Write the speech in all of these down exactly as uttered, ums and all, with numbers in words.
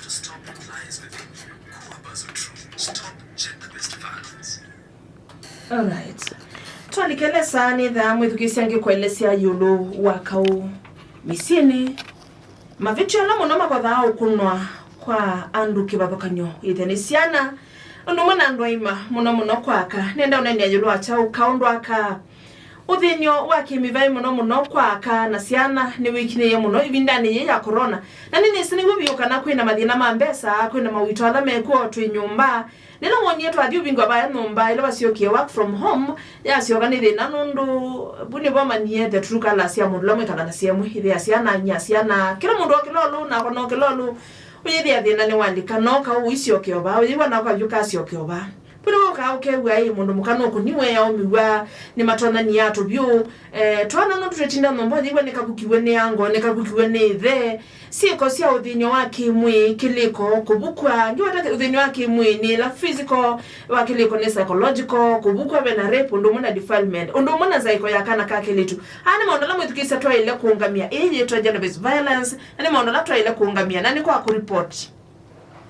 Stop lies within you. Kuwa Bazu True. Stop gender-based violence. Alright. Twalikelesa nĩ thaa mwĩthukĩsya ngĩkũelesya ĩũlũ wa kaũ mĩsyĩnĩ. Mavĩtyo ala mũno makothaa ũkũnwa kwa andũ kĩvathũkany'o ĩthe nĩ syana, ũndũ ũmwe na andũ aima, mũno mũno kwa aka. Nenda ũneenea ĩũlũ wa kyaũ kaũndũ aka. Ũthĩny'o wa kĩmĩvaĩ mũno mũno kwa aka na syana nĩwĩkinyĩie mũno ĩvindanĩ yĩĩ ya corona, na nĩnĩsĩ nĩw'o vyũ kana kwĩ na mathĩna ma mbesa, kwĩ na mawĩto ala mekw'o twĩ nyũmba. Nĩla wonie twathi ũvingwa vaya nyũmba, ĩla wasyokie work from home, yasyoka nĩ thĩna nũndũ vu nĩvo manie the true colors sya mũndũ ũla mwĩkalanasya ĩmwe, ĩthĩa syana, inyia syana, kĩla mũndũ okĩla ũlũ, nakwa nokĩla ũlũ, ũyĩthĩa thĩna nĩwalika, noka ũisyoke o vaa, ũyĩw'a nakwa vyũ kasyoke o vaa. Vu nĩw'o ũkaa ũkew'a ĩ mũndũ mũka nũkũniwe, aũmĩw'a nĩ matonani ya tũvyũ. Eh, twana nũndũ twĩtinda nyũmba, ũyĩw'a nĩkavukiw'e nĩ ango, nĩkavukiw'e nĩ ĩthe. Syĩko sya ũthĩny'o wa kĩmwĩĩ, kĩlĩko, kũvukw'a. Ngĩweta ũthĩny'o wa kĩmwĩĩ nĩ ĩla physical, wa kĩlĩko nĩ psychological, kũvukw'a, ve na rape, ũndũ ũmwe na defilement, ũndũ ũmwe na nzaĩko ya kana ka kelĩtu. Aa nĩ maũndũ ala mwĩthukĩĩsya twaĩle kũũngamya. Ĩĩ yĩtwa gender-based violence, na nĩ maũndũ ala twaĩle kũũngamya, na nĩ kwa kũripoti.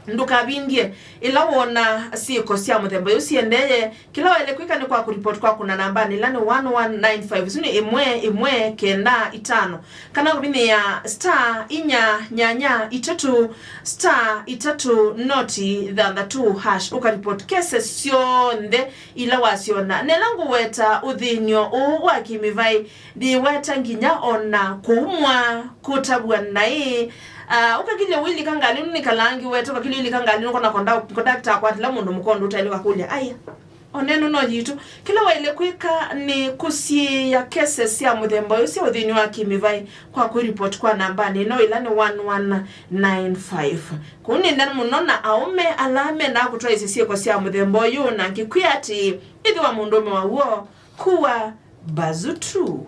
Ndũkavindye ĩla woona syĩko sya mũthemba ũyũ siendee. Kĩla waĩle kwĩka nĩ kwa kũripoti kwa kũna nambanĩ ĩla nĩ one one nine five. Ĩsu nĩ ĩmwe ĩmwe kenda itano. Kana kũvinyĩĩa star inya nyanya itatũ star itatũ noti thanthatũ hash, ũkaripoti cases syonthe ila wasyona. Na ĩla ngũweta ũthĩny'o ũũ wa kĩmĩvaĩ, ndĩweta nginya ona kũumwa, kũtavw'a naĩ. Ah, ũkakilya ũilika ngalĩ, nĩkalaa ngĩweta, ũkakilya ũilika ngalĩ, nũkona konda-, kondakta akwatĩla mũndũ mũkonde ũtaĩle, ũkakũlya, aya, o neno no yitũ. Kĩla waĩle kwĩka nĩ kũsiĩĩa cases sya mũthemba ũyũ sya ũthĩny'o wa kĩmĩvaĩ kwa kwĩripoti kwa nambanĩ ĩno ĩla nĩ one one nine five. Kũu nĩ nene mũno na aũme ala mendaa kũtwaĩsya syĩko sya mũthemba ũyũ, na ngĩkwĩa atĩ ĩthĩwa mũndũũme wa w'o, kuwa Bazutu.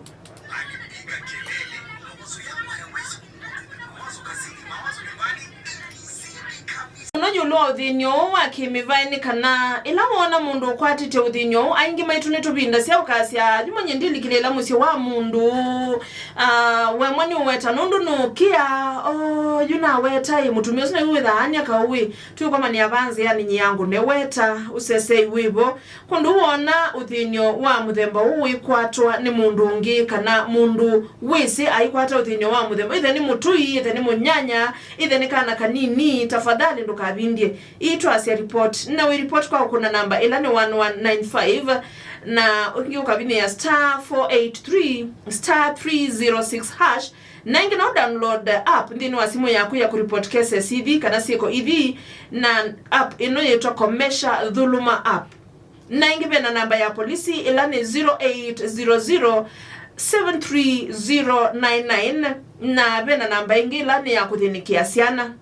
Mũno ĩũlũ wa ũthĩny'o ũũ wa kĩmĩvaĩ nĩ kana ĩla woona mũndũ ũkwatĩtye ũthĩny'o ũũ, aingĩ maitũ nĩtũvindasya ũkasya, yu manye ndilikĩlĩĩla mũsyĩ wa mũndũ, ah, wemwa nĩũweta nũndũ nũkĩa, o, yu naweta ĩ, mũtumĩa ũsu nĩwĩw'ĩthaa anya kaũ ĩ, twĩkomanĩa vaa nzĩanĩ nyie angũ neweta, ũsesei wĩvo. Kũndũ woona ũthĩny'o wa mũthemba ũũ wĩkwatwa nĩ mũndũ ũngĩ, kana mũndũ wĩsĩ aikwata ũthĩny'o wa mũthemba, ĩthe nĩ mũtũi, ĩthe nĩ mũnyanya, ĩthe nĩ kana kanini, tafadhali ndũkavindye. Ii twasya report, na wĩ report kwa ũkũna namba ĩla nĩ one one nine five, na ũngĩ ũkavinyĩa star four eight three star three zero six hash, na ĩngĩ no download app nthĩnĩ wa simũ yaku ya kũreport cases ithi kana syĩko ithi, na app ĩno yĩtwa Komesha Dhuluma app. Na ĩngĩ ve na namba ya polisi ĩla nĩ zero eight zero zero seven three zero nine nine, na ve na namba ĩngĩ ĩla nĩ ya kũthĩnĩkĩa syana.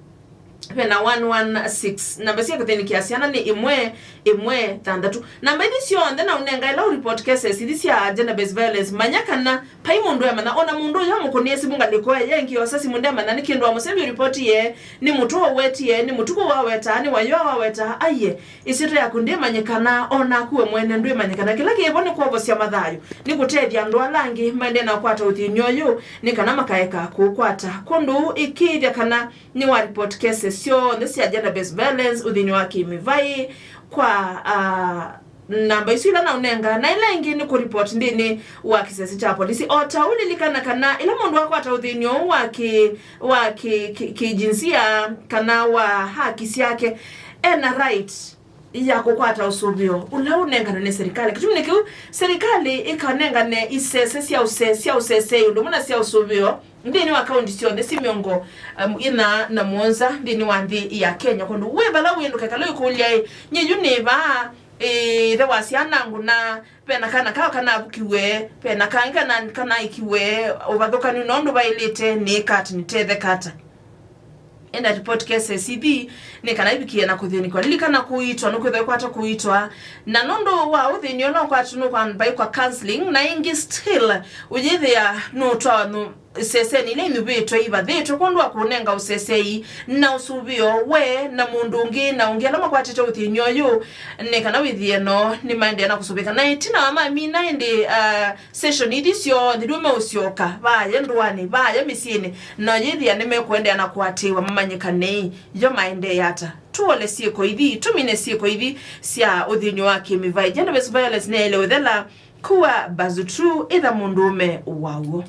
Ve na one one six. Namba sya kũthĩnĩkĩa syana nĩ ĩmwe ĩmwe thanthatũ. Namba ithi syonthe na ũnenga ĩla ũ report cases ithi sya gender based violence, manya kana vai mũndũ emanya, ona mũndũ ũyũ amũkũnĩe simũ ngalĩko ĩya ĩngĩ, osa simũ ndemanya nĩ kĩndũ amũsembie report ye, nĩ mũtwe ũwetie, nĩ mũtuku wawetaa, nĩ wayũa wawetaa, aiye. Ĩsyĩtwa yaku ndĩmanyĩkana, o naku we mwene ndwĩmanyĩkana. Kĩla kĩvo nĩ kwovosya mathayũ, nĩ kũtethya andũ ala angĩ maendee na kũkwata ũthĩny'o ũyũ, nĩ kana makaeka kũũkwata. Kwondũ ũu, ĩkĩĩthya kana nĩ wa report cases syonthe sya gender based violence, ũthĩny'o wa kĩmĩvaĩ, kwa, ah, namba isu ila naũnenga, na ĩla ĩngĩ nĩ kũ report nthĩnĩ wa kĩsese kya polisi. O ta ũu, lilikana kana ĩla mũndũ akwata ũthĩny'o ũũ wa kĩ, wa kĩ, kĩ, kĩjinsia kana wa haki syake, ena right ya kũkwata ũsũvĩo ũla ũnengane nĩ serikali. Kĩtumi nĩ kĩu, serikali ĩkanengane isese sya ũse-, sya ũsesei ũndũ ũmwe na sya ũsũvĩo nthĩnĩ wa kaunti syonthe si mĩongo, um, ĩna na mũonza nthĩnĩ wa nthĩ ya Kenya. Kwondũ wĩ vala wĩ ndũkekala ũikũlya-ĩ, nyie yu nĩ vaa, ĩ, ĩthe wa syana ngũna, ve na kana kao kanavukiwe, ve na kangĩ kana, kanaikiwe ũvathũkanu na ũndũ vaĩlĩte, nĩĩka ata, nĩtetheka ata? Enda report cases ithi, nĩ kana ivikie na kũthĩnĩkwa. Lilikana kũitwa, nũkwĩthwa ĩkwata kũitwa. Na nũndũ wa ũthĩni ũla ũkwatĩtwe nũkwamba kwa counseling, na ĩngĩ still ũyĩthĩa nũtwawa nũ-, seseni ila inyuvĩtwe ivathĩtwe kwondũ wa kũnenga ũsesei na ũsũvĩo we na mũndũ ũngĩ na ũngĩ ala makwatĩte ũthĩny'o ũyũ, nĩ kana wĩthĩe no nĩmaendeea na kũsũvĩka. Na ĩtina wa mamina ĩndĩ, uh, session ithi syonthe nĩw'o meũsyoka vaya ndũanĩ, vaya mĩsyĩnĩ, na yĩthĩa nĩmekũendeea na kũatĩĩwa mamanyĩkanei yo maendeea ata. Tũole syĩko ithi, tũmine syĩko ithi sya ũthĩny'o wa kĩmĩvaĩ. Genevieve Violence nĩyaĩle ũthela, kua Bazutu, ĩtha mũndũũme wa w'o.